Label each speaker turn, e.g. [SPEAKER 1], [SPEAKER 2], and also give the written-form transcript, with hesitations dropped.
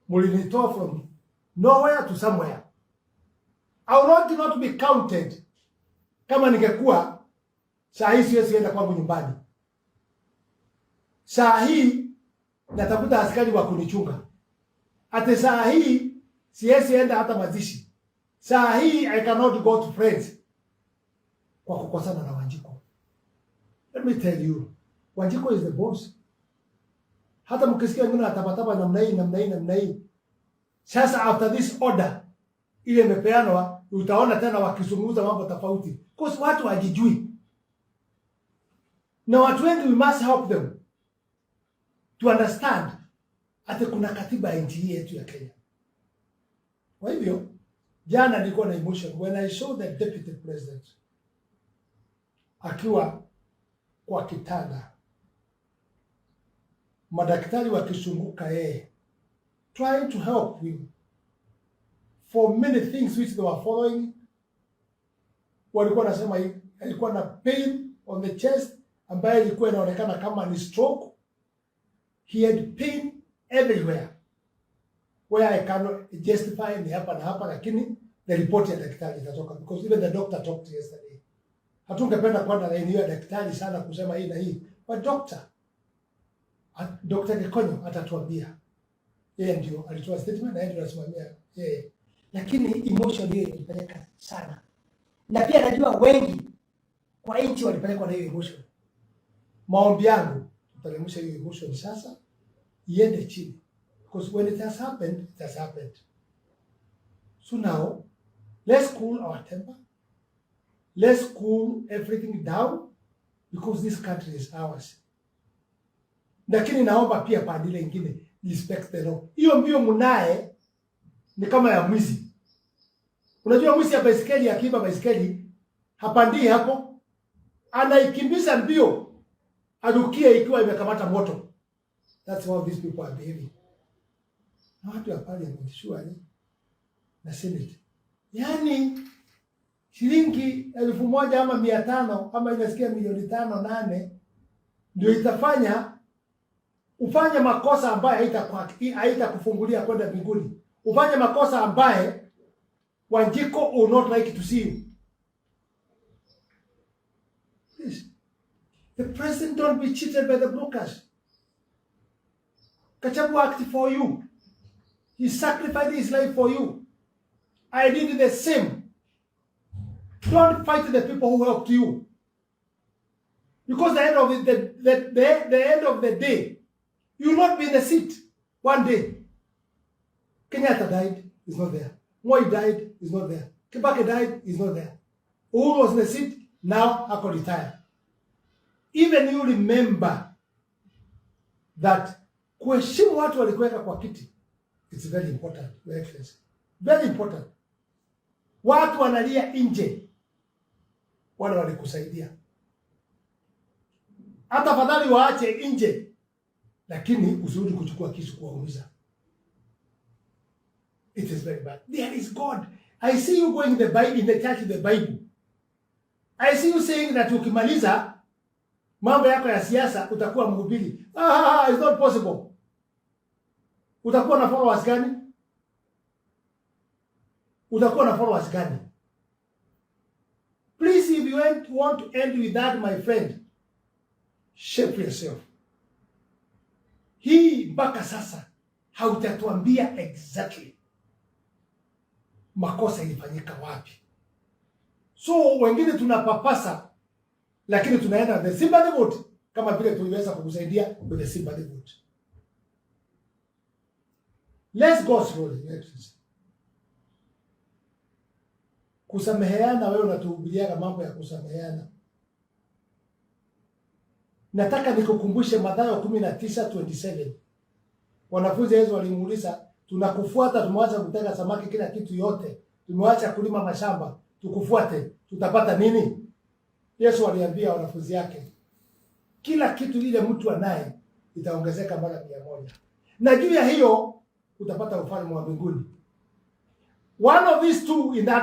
[SPEAKER 1] Mlinitoa from nowhere to somewhere. I will not be counted kama ningekuwa saa hii siwezi enda kwangu nyumbani. Saa hii natafuta askari wa kunichunga. Ate saa hii siwezi enda hata mazishi. Saa hii I cannot go to friends kwa kukosana na Wanjiku. Let me tell you, Wanjiku is the boss. Hata mkisikia wengine wanatapatapa namna hii, namna hii, namna hii. Sasa after this order ile imepeanwa, utaona tena wakizungumza mambo tofauti. Because watu hawajijui. Na watu wengi, we must help them to understand ati kuna katiba ya nchi hii yetu ya Kenya. Kwa hivyo jana nilikuwa na emotion when I saw the deputy president akiwa kwa kitanda, madaktari wakizunguka yeye, trying to help him for many things which they were following. Walikuwa nasema alikuwa na pain on the chest ambayo ilikuwa inaonekana kama ni stroke. He had pain everywhere where I cannot justify ni hapa na hapa, lakini the report ya daktari itatoka because even the doctor talked yesterday. Hatungependa kwenda laini hiyo ya daktari sana kusema hii na hii, but Dr. Gikonyo atatuambia. Yeye ndio alitoa statement na yeye ndio anasimamia yeye,
[SPEAKER 2] Lakini emotion hiyo ilipeleka sana, na pia najua wengi kwa nchi walipelekwa na hiyo emotion.
[SPEAKER 1] Maombi yangu, tutaremusha hiyo emotion sasa iende chini, because when it has happened, it has happened. So now let's cool our temper, let's cool everything down, because this country is ours. Lakini naomba pia pande ile ingine, respect the law. Hiyo mbio mnaye ni kama ya mwizi. Unajua mwizi ya baisikeli akiiba baisikeli hapandii hapo, anaikimbiza mbio arukie ikiwa imekamata moto. That's how these people are behaving. Na watu wa parliament, surely, na senate, yaani shilingi 1,000 ama 500 ama inasikia milioni 5 8 ndio itafanya ufanye makosa ambaye haitakufungulia kwenda mbinguni, ufanye makosa ambaye Wanjiku will not like to see you. Please, the president, don't be cheated by the brokers. Gachagua acted for you. He sacrificed his life for you. I did the same. Don't fight the people who helped you. Because the end of the day, you will not be in the seat one day. Kenyatta died, he's not there. Moi died, he's not there. Kibaki died, he's not there. Uhuru was in the seat, now ako retired. Even you remember that kuheshimu watu walikuweka kwa kiti, it's very important, Your Excellency. Very important. Watu wanalia nje, wale walikusaidia. Hata afadhali waache nje, lakini usirudi kuchukua kisu kuwaumiza. It is very bad. There is God. I see you going the Bible, in the church, the Bible. I see you saying that ukimaliza mambo yako ya siasa utakuwa mhubiri. Ah, it's not possible. Utakuwa na followers gani? Utakuwa na followers gani? Please, if you want to end with that, my friend, shape yourself. Hii mpaka sasa hautatuambia exactly makosa ilifanyika wapi. So wengine tunapapasa, lakini tunaenda the sympathy vote, kama vile tuliweza kukusaidia with the sympathy vote. Let's go slowly, Your Excellency. Kusameheana, wewe unatuhubiriaga mambo ya kusameheana. Nataka nikukumbushe Mathayo 19:27. Wanafunzi Yesu walimuuliza, "Tunakufuata, tumewacha kutega samaki, kila kitu yote, tumewacha kulima mashamba, tukufuate, tutapata nini?" Yesu aliambia wanafunzi yake, kila kitu ile mtu anaye itaongezeka mara 100, na juu ya hiyo utapata ufalme wa mbinguni. One of these two in that